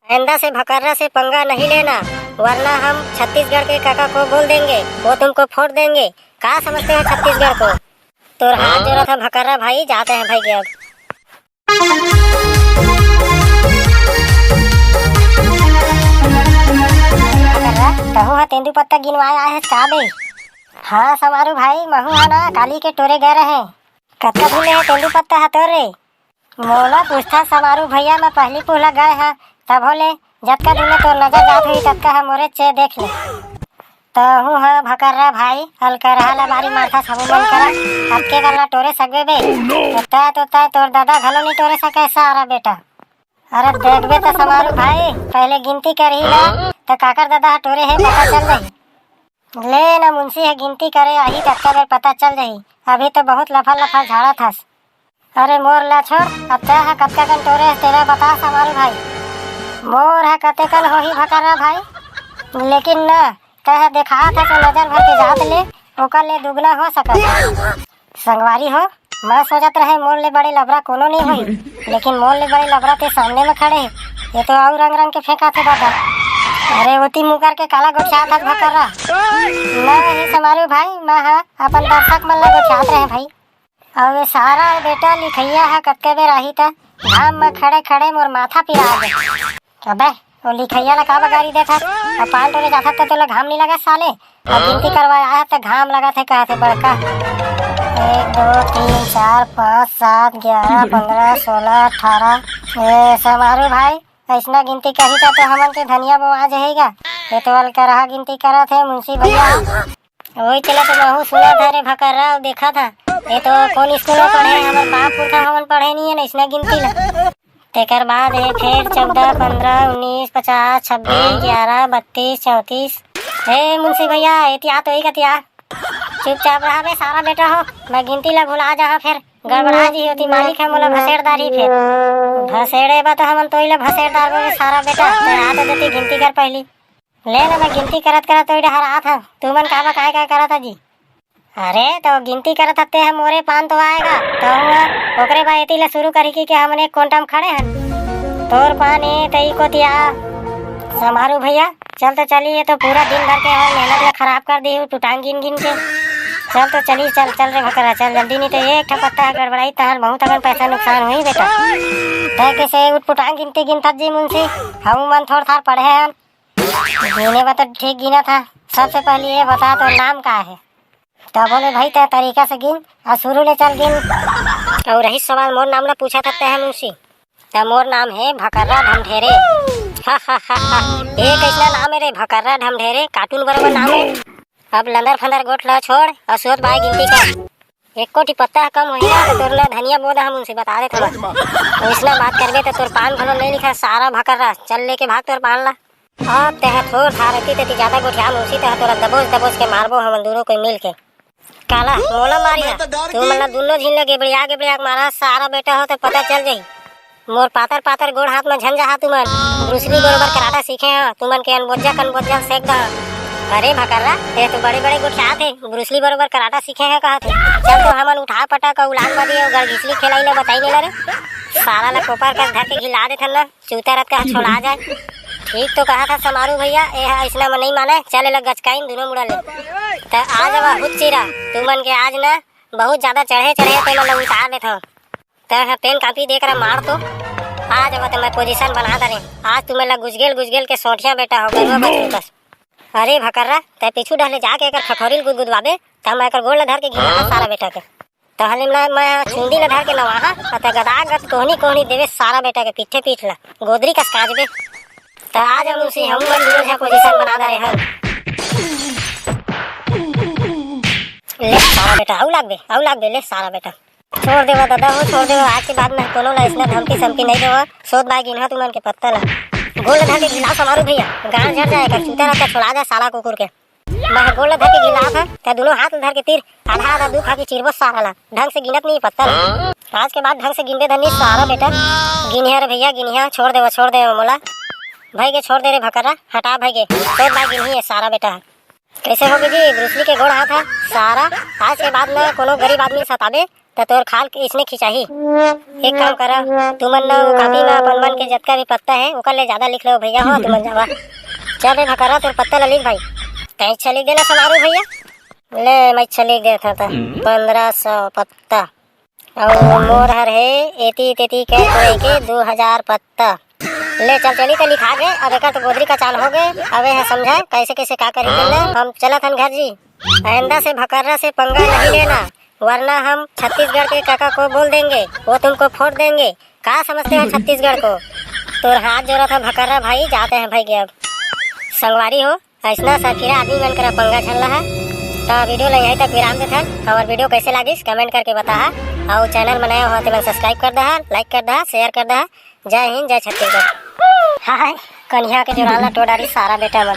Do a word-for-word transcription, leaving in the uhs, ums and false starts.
आइंदा से भकर्रा से पंगा नहीं लेना, वरना हम छत्तीसगढ़ के काका को बोल देंगे, वो तुमको फोड़ देंगे। का समझते हो छत्तीसगढ़ को? तोर हाथ जोड़त हंव भकर्रा भाई, जात हंव भाई के अब। भकर्रा, तहूं ह तेंदू पत्ता गिनवाए आए हस का बे? हाँ समारू भाई, महूं ह ना काली के टोरे गए रहें। कतका दिन ले हे तेंदू पत्ता ह तोर रे? मोला पूछथस समारू भैया, मैं पहिली पुहला गए हंव, तभो ले जतका दिन ले तोर नजर जात होही, ततका ह मोरे चे देख ले। तहूं ह भकर्रा भाई, अलकरहा ला बारी मारथस हमू मन करा, अतके कन ला टोरे सकबे बे? त तय तो तय, तोर ददा घलो नइ टोरे सकय सारा बेटा। अरे देखबे त समारू भाई, पहले गिनती करही ना, त काकर ददा ह टोरे हे पता चल जाही। ले ना मुंशी ह गिनती करे आही, ततका बेर पता चल जाही। अभी तो बहुत लफर लफर झाड़त हस। अरे मोर ला छोड़, अब तय ह कतका कन टोरे हस तेला बता समारू भाई। मोर ह कतेकन होही भकर्रा भाई, लेकिन ना, तय ह देखात हस नजर भर के जात ले, ओकर ले दुगना हो सकत हे। संगवारी हो, मैं सोचत रहे मोर ले बड़े लबरा कोनो नइ होही, लेकिन मोर ले बड़े लबरा ते सामने में खड़े हे। ये तो अउ रंग रंग के फेंकाथे दादा। अरे ओती मुकर के काला गोठियात हस भकर्रा। मैं हे समारू भाई, मैं ह अपन दर्शक मन ला गोठियात रहे भाई। अउ ये सारा बेटा लिखइया ह कतके बेर आही त घाम म खड़े खड़े मोर माथा पिरा दे। अबे, वो लिखइया ला का बगारी देथस? अब पान टोरे जाथस त तोला घाम नइ लगय साले? अब गिनती करवाए आए हस त घाम लगत हे कहत हे बड़का। एक, दो, तीन, चार, पाँच, सात, ग्यारह, पन्द्रह, सोलह, अठारह। ए, समारू भाई, अइसना गिनती करही त तो हमन के धनिया बोआ जही गा। ये तो अलकरहा गिनती करत हे मुंशी भैया। ओही चला तो महू सुनत हंव रे भकर्रा, अउ देखत हंव। ये तो कोन स्कूल में पढ़े, हमर बाप पुरखा हमन पढ़े नइ हन अइसना गिनती ला। तेकर बाद हे फेर चौदह, पन्द्रह, उन्नीस, पचास, छब्बीस, ग्यारह, बत्तीस, चौंतीस। ए मुंशी भैया, एती आ तो, एती आ। चुपचाप रह बे सारा बेटा हो, मैं गिनती ला भुला जाहूं, फेर गड़बड़ा जही, ओती मालिक ह मोला भसेड़ डारही फेर। भसेड़े बर त हमन तोई ला भसेड़ डारबो रे सारा बेटा, तैं आ तो देती गिनती कर पहिली। ले ना, मैं गिनती करत करत तोई डहर आत हंव, तुमन का बा काय काय करत हव जी? अरे, त गिनती करत हस तेह मोरे पान तो आएगा, त हुआ ओकरे बाद एती ले शुरू करही कि, कि हमन एक कोंटा म खड़े हन। तोर पान ए, तई कोती आ। समारू भैया, चल तो चली, ये तो पूरा दिन भर के हमर मेहनत ल खराब कर दिही, टुटांग गिन गिन के। चल तो चली, चल, चल रे भकरा, चल जल्दी, नइ तो एक ठा पत्ता ह गड़बड़ाही, तहार बहुत अकन पैसा नुकसान होही बेटा। तै कइसे उटपुटांग गिनती गिनथस जी मुंशी, हमू मन थोर थार पढ़े हन। गिने बर तो ठीक गिनत हस। सबसे पहली ये बता, तोर नाम का हे? तभो ले भाई, तै तरीका से गिन, अउ शुरू ले चल गिन। अउ रहिस सवाल मोर नाम ला पूछत हस तेह मुंशी, त मोर नाम हे भकर्रा ढमढेरे। हा, हा, हा, हा। ये कइसना नाम हे रे, भकर्रा ढमढेरे, cartoon बरोबर नाम हे। अब लंदर फंदर गोठ ला छोड़ अउ सोत बाय गिनती कर। एको ठी पत्ता ह कम होही ना, त तोर ला धनिया बो देहूं मुंशी, बता देत हंव। अइसना बात करबे त तोर पान घलो नइ लिखय, सारा भकर्रा। चल लेके भाग तोर पान ला। अब तेह थोर थार एती तेती जादा गोठिया मुंशी, तेह तोला दबोच दबोच के मारबो हमन दूनों कोई मिल के। काला, मोला मारिहा? तुमन ला दूनों झिन ला गेबड़िया गेबड़िया के मारहूं, सारा बेटा हो त पता चल जाही। मोर पातर पातर गोड़ हाथ म झन जाहा तुमन। ब्रूसली बरोबर कराटा सीखे हंव, तुमन के अनबोज्जा कनबोज्जा सेक दहूं। अरे भकर्रा, ये तो बड़े बड़े गोठियात हे, ब्रूसली बरोबर कराटा सीखे हंव कहत हे। चल तो हमन उठा पटक अउ उलांग बाजी अउ गड़घिसली खेलई ला बताई नेला रे। सारा ला कोपर कर धर के घिला देथन ना। चूता रथ का छोड़ा जाए। ठीक तो कहत हस समारू भैया, एह अइसना म नइ मानय, चल एला गचकाइन दूनों मुड़ा ले। त आ जावा हुच्चिरा, तुमन के आज ना बहुत जादा चढ़े चढ़े तेमन ला उतार देथंव। तैं ह पेन कापी दे करा मार तो, आ जावा त मैं position बना डरेंव। आज तुमन ला गुजगेल गुजगेल के सोंठिया बेटा हो गरुआ बछरू कस। अरे भकर्रा, तैं पीछू डहर ले जाके एकर खखोरी ल गुदगुदवाबे, त मैं एकर गोड़ ल धर के घिनाहूं सारा बेटा के। तहले मैं, मैं चुंदी ल धर के नवाहूं, अउ तैं गदा गद कोहनी कोहनी देबे सारा बेटा के पीठे पीठ ल, गोदरी कस काजबे। त आ जा मुंशी, हमू मन दूनों झन position बना डरे हन। ले सारा बेटा, अउ लागबे, अउ लागबे, ले सारा बेटा। छोड़ देवा दादा हो, छोड़ देवा, आज के बाद मैं कोनो ला अइसना धमकी समकी नइ देवंव। सोत बाय गिनहूं तुमन के पत्ता ला। गोड़ ल धर के घिलाव समारू भैया, गांड झड़ जाय एकर, चूता रथ का छोड़ा जाय साला कुकुर के। मैं गोड़ ल धर के घिलात हंव, तैं दूनों हाथ ल धर के तीर, आधा आधा दू फाकी चीरबो सारा ला। ढंग से गिनत नइ पत्ता ला। आज के बाद ढंग से गिनबे धनी सारा बेटा। गिनिहा रे भैया, गिनिहा, छोड़ देवा, छोड़ देवा मोला। भइगे, छोड़ दे रे भकर्रा, हटा भइगे। सोत बाय गिनही ए सारा बेटा। कइसे होगे जी, ब्रूसली के गोड़ हाथ ह? सारा, आज के बाद न कोनो गरीब आदमी ल सताबे, त तोर खाल के इसने खिंचाही। एक काम करा, तुमन ना वो कापी में अपन मन के जतका भी पत्ता हे, ओकर ले ज्यादा लिख लो भैया हो, तुमन जावा। चल रे भकर्रा, तोर पत्ता ला लिख भाई। तैं इच्छा लिख देना समारू भैया। ले, मैं इच्छा लिख देत हँव त। पंद्रह सौ पत्ता। अउ मोर हर हे एती तेती के कोई के दू हजार पत्ता। ले चल चली त लिखा गे, अब एकर तो गोदरी कचान हो गे। अब ए ह समझा कैसे कैसे का करी के ले। हम चलत हन घर जी। आइंदा से भकर्रा से पंगा नहीं लेना, वरना हम छत्तीसगढ़ के काका को बोल देंगे, वो तुमको फोड़ देंगे। का समझते हो छत्तीसगढ़ को? तोर हाथ जोड़त हँव भकर्रा भाई, जाते हैं भाई के अब। संगवारी हो, अइसना सरकिरा आदमी मन करा पंगा झन लहा। त वीडियो ला यहीं तक विराम देथन। हमर वीडियो कैसे लागिस, कमेंट करके बताहा। अउ चैनल में नया हो, तेमन सब्सक्राइब कर दहा, लाइक कर दहा, शेयर कर दहा। जय हिंद, जय छत्तीसगढ़। हाय, कनिहा के जोरान ला टो डारी सारा बेटा मन।